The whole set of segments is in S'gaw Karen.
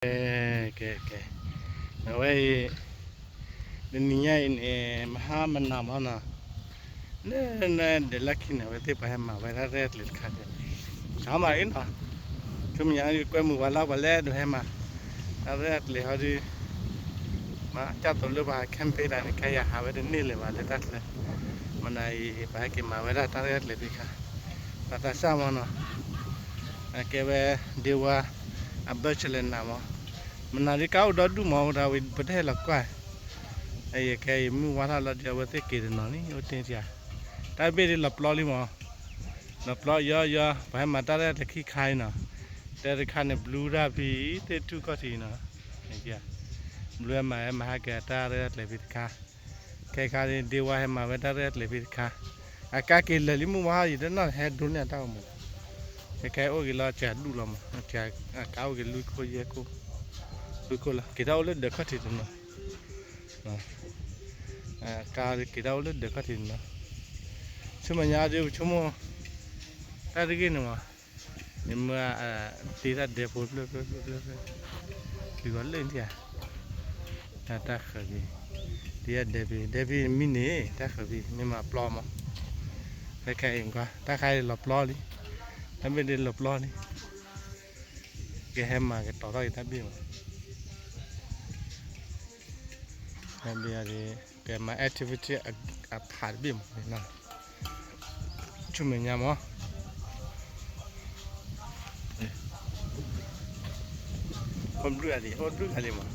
ကဲ, ကဲ, ကဲ, အဝဲအံၤ တနံၤညါအံၤန့ၣ် မဟါမနၤမးနီၤ, လၢနဒဲးလီၢ်ခံန့ၣ် အဝဲသ့ၣ်ပှၤဟဲမၤဝဲတၢ်ရဲၣ်တၢ်ကျဲၤတခါန့ၣ်, ဟါမးအံၤနီၤ, ဆူမဲာ်ညါဒုးကွဲမုာ်ပှၤလၢပှၤလဲၣ်ဒုးဟဲမၤ တၢ်ရဲၣ်တၢ်ကျဲၤဟီဒုး, မၤကၢ်သိးလၢပှၤ camping တၢ်န့ၣ် ခဲယၤဟးဝဲတန့ၢ်လၢၤဘၣ်လၢတၢ်ကျဲၤ, မနၤအံၤ ပှၤဟဲက့ၤမၤဝဲဒၣ်တၢ်ရဲၣ်တၢ်ကျဲၤသ့ၣ်တခါ, ပှၤသးစၢ်မးနီၤ အကဲဝဲ ဒ့ဝါ အဘၢၣ်စၢၤလဲၤနၤမး, မနၤဒ်ကါအိၣ်ဒီဒူၣ်မး အိၣ်ဒီးဝံၤပတဟဲလီၤကွၢ်, အယကဲယမုၢ်ဝါထီၣ်လီၤဒ်အဝဲသ့ၣ်က့ၤတနီၤလံ အိၣ်တ့ၢ်တယၤ, တၢ်ဘ့ၣ်ဒ်လီၤပျီလံမး, လီၤပျီယီယီ ပှၤဟဲမၤတၢ်ရဲၣ်တၢ်ကျဲၤခံခါအံၤနီၤ, တဲတခါန့ၣ် ဘျူးတၢ်ဖံးသ့ၣ်ထူၣ်ခီၣ်ထံးနီၤ, ဘျူးဟဲမၤဟဲမၤဟဲက့ၤတၢ်ရဲၣ်တၢ်ကျဲၤဖံးတခါ, ခဲခါဒ် ဒ့ဝါဟဲမၤဝဲတၢ်ရဲၣ်တၢ်ကျဲၤဖံးတခါ, အကါက့ၤလၢာ်လံမုၢ်ဝါဟီယတနီၣ်ဟဲဒိးန့ၢ်အတၢ်အိၣ်မး, ခဲခဲအိၣ်က့ၤလီၤစှၤဒူၣ်လီၤမး, အကါအိၣ်က့ၤလွံၢ်ခိၣ်ယဲၢ်ခိၣ်, လွံၢ်ခိၣ်လီၤ က့ၤတၢ်အိၣ်လၢဒၢးခီၣ်ထံးတနီၤ, အကါက့ၤတၢ်အိၣ်လၢဒၢးခီၣ်ထံးတနီၤ, ဆူမဲာ်ညါဒ်ပဆိကမိၣ် တၢ်တဂ့ၢ်န့ၣ်မး, နမ့ၢ်တ့တၢ်ဒဲဖိဖျၢၣ်ဖျၢၣ်ဖျၢၣ်ဖျၢၣ်, တုၤဂီၤလၢာ်နထံၣ်ဧါ, တၢ်ဃၢၤက့ၤ, တ့တၢ်ဒဲဖံး ဒဲဖံးမံန့ၣ် တၢ်ဃၢၤဖံး မ့ၢ်မၤပျီမး, ခဲခဲအံၤကွၢ် တၢ်ခါအံၤလီၤပျီလံ, တၢ်ဘ့ၣ်ဒ်လီၤပျီလံ, ကဟဲမၤကတီၤထီၣ်က့ၤတၢ်ဘ့ၣ်မး တၢ်ဘ့ၣ်အံၤဒ် ကမၤ activity အဖးတဘ့ၣ်မး, ဆူမဲာ်ညါမး, အိၣ်ဘျုးဂၤလံ အိၣ်ဘျုးဂၤလံမး,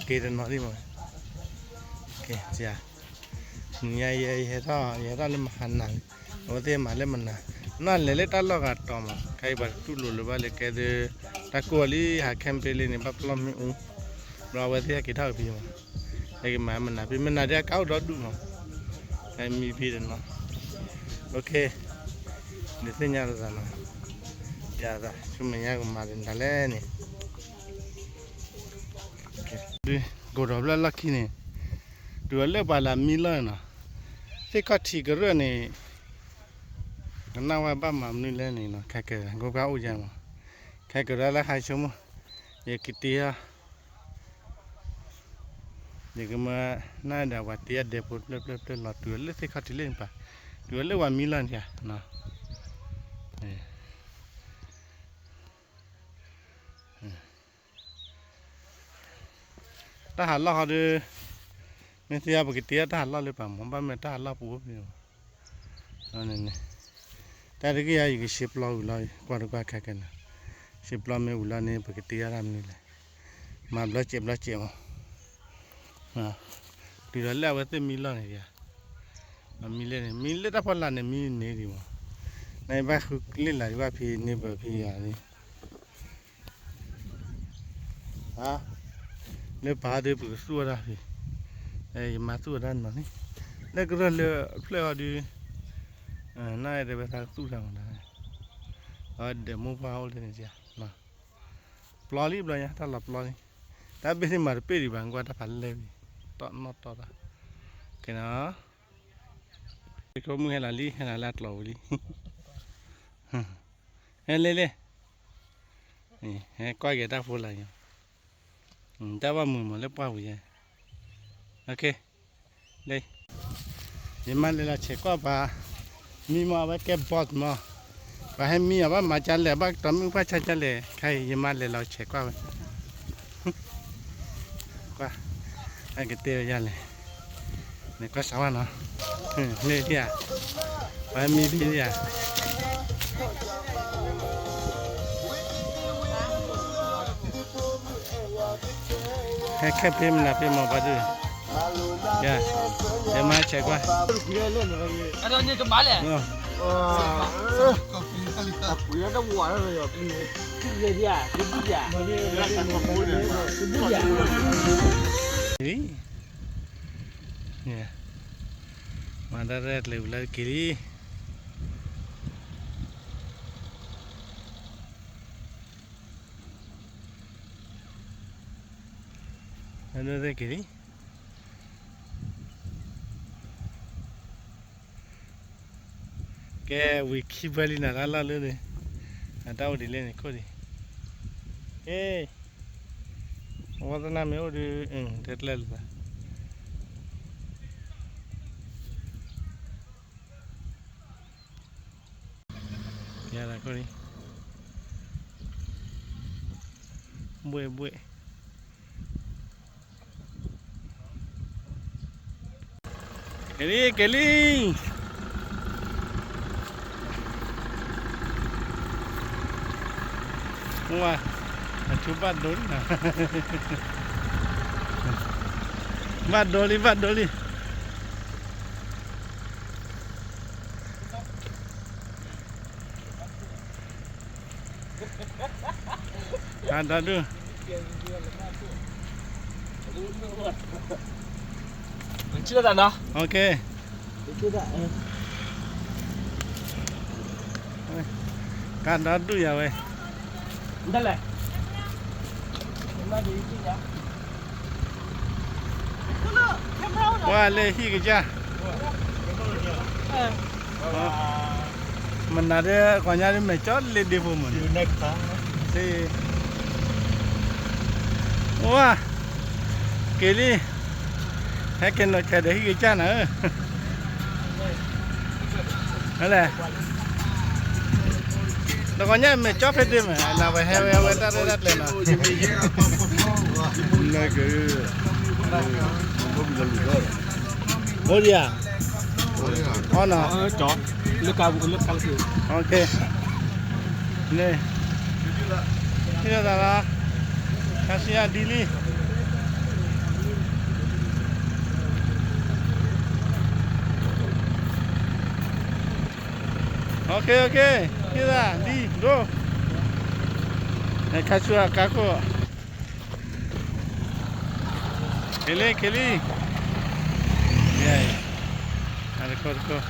က့ၤတနီၤလံမး, ကဲ, ညါယဲ ယဟဲထီၣ် ယဟဲထီၣ်လၢမဟါနၤလံ, အဝဲသ့ၣ်မၤလၢမနၤ, နလဲၤလၢတၢ်လီၢ်ဂၤတီၤမး ခဲအံၤပှၤတတူၢ်လိာ်လၢၤဘၣ်လၢကဲသ့, တၢ်ကိၢ်လံဟး camping လံန့ၣ် ဘၣ်ပလီၢ်မ့ၣ်အူ, ဘျီအဝဲသ့ၣ်ဟဲက့ၤထီၣ်က့ၤဖံးမး, ဟဲက့ၤမၤမနၤဖံး မနၤဒ်အကါအိၣ်ဒီဒူၣ်မး, ဟဲမံဖံးတနီၤ, နသ့ၣ်ညါလီၤသးနီၤ, ယသး ဆူမဲာ်ညါကမၤတနၤလဲၣ်န့ၣ် ကိးဒီးဖျၢၣ်လီၢ်ခံန့ၣ်, တုၤအလၢပှၤလၢမံလီၢ်န့ၣ်နီၤ, သ့ၣ်ခီၣ်ထံးကရၢၢ်န့ၣ်, ကနၣ်ဝဲဘၣ်မၤမနုၤလဲၣ်န့ၣ်နီၤ ခဲကၢၤ ကိးကါအိၣ်ယဲမး, ခဲကၢၤဒၣ်လၢဟးဆိကမိၣ်, ယကတ့အီၤ, ယကမၤနၢ်ဒၣ်ပှၤတ့အီၤဒဲဖိဖျၢၣ်ဖျၢၣ်ဖျၢၣ်လီၤ တုၤအလၢသ့ၣ်ခီၣ်ထံးလၢန့ၣ်ပၣ်, တုၤအလၢပှၤမံလီၢ်န့ၣ်ဧါ, တၢ်ဟးလီၢ်ဟီဒုး, မ့ၢ်သ့ၣ်ညါ ပကတ့အီၤတၢ်ဟးလီၢ်လၢပှၤမး ဘၣ်မ့ၢ်တၢ်ဟးလီၢ်ပူၤအိၣ်ဖဲန့ၣ်မး, န့ၣ်, တၢ်တဂ့ၢ်ယၤ ယကရှဲပျီဝံၤလီၤ ကွၢ်တကွၢ်ခဲကနၤ, ရှဲပျီမ့ၢ်ဝံၤလီၤန့ၣ် ပကတ့အီၤတၢ်မနုၤလဲၣ်, မၤဘျီစဲးဘျီစဲးမး, တုၤဒီးလၢအဝဲသ့ၣ်မံလီၢ်န့ၣ်ဧါ, မံလၢန့ၣ် မံလၢတၢ်ဖီလာ်န့ၣ် မံန့ၢ်ဒံးမး, နဘၣ်ဃုလ့ၣ်လၤဒံးဘၣ်ဖံန့ၢ်ပၢၤဖံယၤန့ၣ် လၢပၢ်ဒုးပကသူၣ်ဝဲဒၣ်ဖံ, ယမၤသူၣ်ဝဲဒၣ်နီၤန့ၣ်, လၢကရၢၢ်လၢဖျၢၣ်အီၤဒုး, နတဲဝဲသးကသူၣ်တၢ်မး, အဝဲဒၢးမိၢ်ပှၢ်အိၣ်လၢန့ၣ်ဧါ, ပျီလံဘျီညါ တၢ်လီၤပျီလံ, တၢ်ဘ့ၣ်န့ၣ်မၤတပ့ၢ်ဒံးဘၣ် ကွၢ်တၢ်ဖးလဲၢ်ဝံၤ, တီၢ်နီၢ်တီၢ်တၢ်, ကဲနီၤ ခိမုၣ်ဟဲလီၤလံ ဟဲလီၤလၢအကျိၤဝံၤလံ, ဟဲလ့လ့, ဟဲကွၢ်က့ၤတၢ်ဖိလၢ်ညါ, တၢ်ဘၣ်မုာ်မးလၢပှၢ်ပူၤယဲ, လ့, ယမါလဲၤလီၤဆဲးကွၢ်ပှၤ, မံမးအဝဲကဲ boss မး, ပှၤဟဲမံအီၤဘၣ်မၤကလဲၣ် ဘၣ်ကတီၤမ့ၣ်အူဖၣ်ဆါကလဲၣ် ခဲအံၤ ယမါလဲၤလီၤဆဲးကွၢ်ဝဲ ကွၢ်, အကတဲဝဲယၤလဲၣ်, နကွၢ်စးဝါနီၤ, လၢဒ်ဧါ, ပှၤမံဖဲဒ်ဧါ, ဟဲခဲဖဲမနုၤဖဲမၤပှၤဒုး, ယ, ယမါဆဲးကွၢ် မၤတၢ်ရဲၣ်ကျဲၤဝံၤလၢက့ၤလံ, က့ၤလံ, ကဲဝံၤခံဘျီလံနၤ တၢ်လီၢ်လၢန့ၣ်, အတၢ်အိၣ်ဒ်လဲၣ်န့ၣ် ခိၣ်ဒံး, ဟ့ၣ် ဝါသနာမ့ၢ်အိၣ်ဒီး တဲကျဲလိာ်သး ယၤလီၤခိၣ်လံ ဘှ့ၣ်ဘှ့ၣ် က့ၤလံ က့ၤလံ ဝါ အထူဘၣ်ဒိလံနီၤ ဘၣ်ဒိလံ ဘၣ်ဒိလံ တၢ်ဒီဒူၣ် တၢ်ဒီဒူၣ်ယၤဝဲ ပှၤလၢဟံၣ်ကစၢ် မနၤဒၣ် ကီၢ်ညါဒ်မဲာ်ကၠီလ့ဒ့ဖိမုၣ်န့ၣ် ဝါ က့ၤလံ ဟဲက့ၤနီၢ်ခဲဒီးဟံၣ်ကစၢ်နၤဧၢ ဟဲလဲၣ် နကီၢ်ညါမဲာ်ကၠီဖဲဒ့မ့ၢ် နဝဲဟဲဝဲဝဲတၢ်ရဲၣ်တၢ်ကျဲၤနီၤ နက ဘိဒံယၤ အီနီၤ လၢကလၢက န့ၣ် ဟ့ၣ်လီၤသးလီၤ ခါဆူညါဒ်လံ OK OK ဟ့ၣ်သးဒ်ဒိ ခါဆူညါကါခိၣ် က့ၤလံ က့ၤလံ ယဲ အတခိၣ်တခိၣ်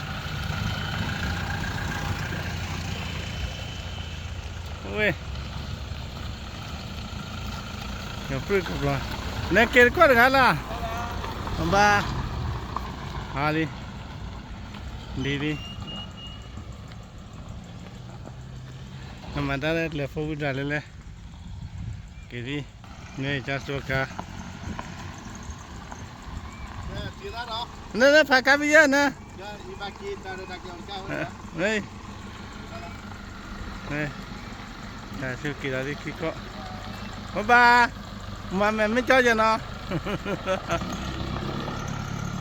ဝ့ၢ် ကပြုၢ်ကပြီၤ နက့ၤတကီၢ်တဂၤလီၤ ဘၣ် ဟါလံ ဒ်ဒ် နမၤတၢ်လၢကျဲၤဖိဝံၤဒၣ်လဲၣ်လဲၣ် က့ၤဒ် န့ၣ်ကၢ်စိကါ နနဖးကါပယဲၢ်န တၢ်ဆူက့ၤလီၤသ့ၣ်ခံကီၢ် ဘၣ်ဘၣ် မၤမဲာ်မ့ၢ်ကၠီယဲၢ်နီၤ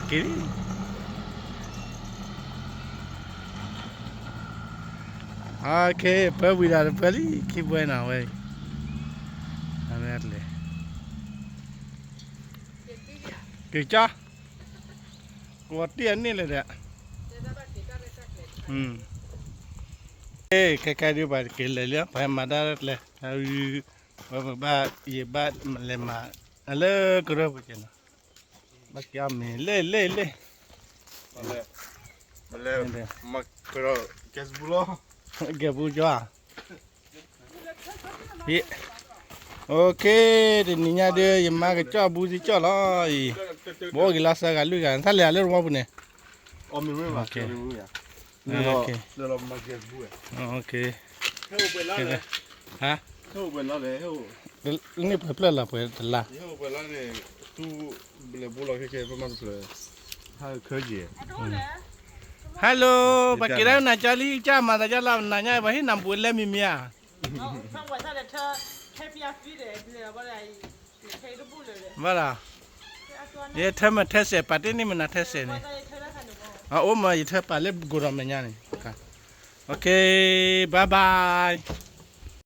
က့ၤ OK ပၢဝံၤဒၣ်တပၢလံ ခံပၢနီၤဝဲ အဝဲလဲၤ က့ၤကၠီ ကဝီၤတံၢ်အန့ၣ်လဲၣ်ဒီး ခဲခဲဒုးပှၤက့ၤလဲၤလံ ပှၤဟဲမၤတၢ်ရဲၣ်ကျဲၤ ဝဲပဘၣ် ယဘၣ်လဲၤမၤ အလၢကရၢၢ်ပူၤက့ၤနီၤ ဘၣ်က့ၤအီၣ်မ့ၤ လ့ၢ်လ့ၢ်လ့ၢ် မလဲၤ မၤကရၢၢ် ကဲစပူၤလီၤ ကဲပူၤကၠီဧါ OK တနံၤညါဒုး ယမါကကၠီၣ်ဘူးသံကၠီၣ်လီၤအံၤ ဘအိၣ်က့ၤလီၤစှၤဂၤလွံၢ်ဂၤ တၢ်လဲၤအလၢတဝီပူၤန့ၣ် OK ဟါ န့ၣ်ပှဲၤဖျၢၣ်လီၤပှဲၤတလါ Hello ပှၤက့ၤဒၣ်နၤကၠီလံ ကၢ်မၤသးကၢ်လၢနၤညါ ပှၤဟ့ၣ်နၤဘူးလဲၣ်မံၤမံၤဧါ ဘၣ်ဒီး ယထၢမ့ၢ်ထဲစဲး ပာ်တ့ၢ်န့ၢ်မနၤထဲစဲးန့ၣ် အအိၣ်မး ယထၢပာ်လၢကိးဒီးမဲာ်ညါန့ၣ် OK bye bye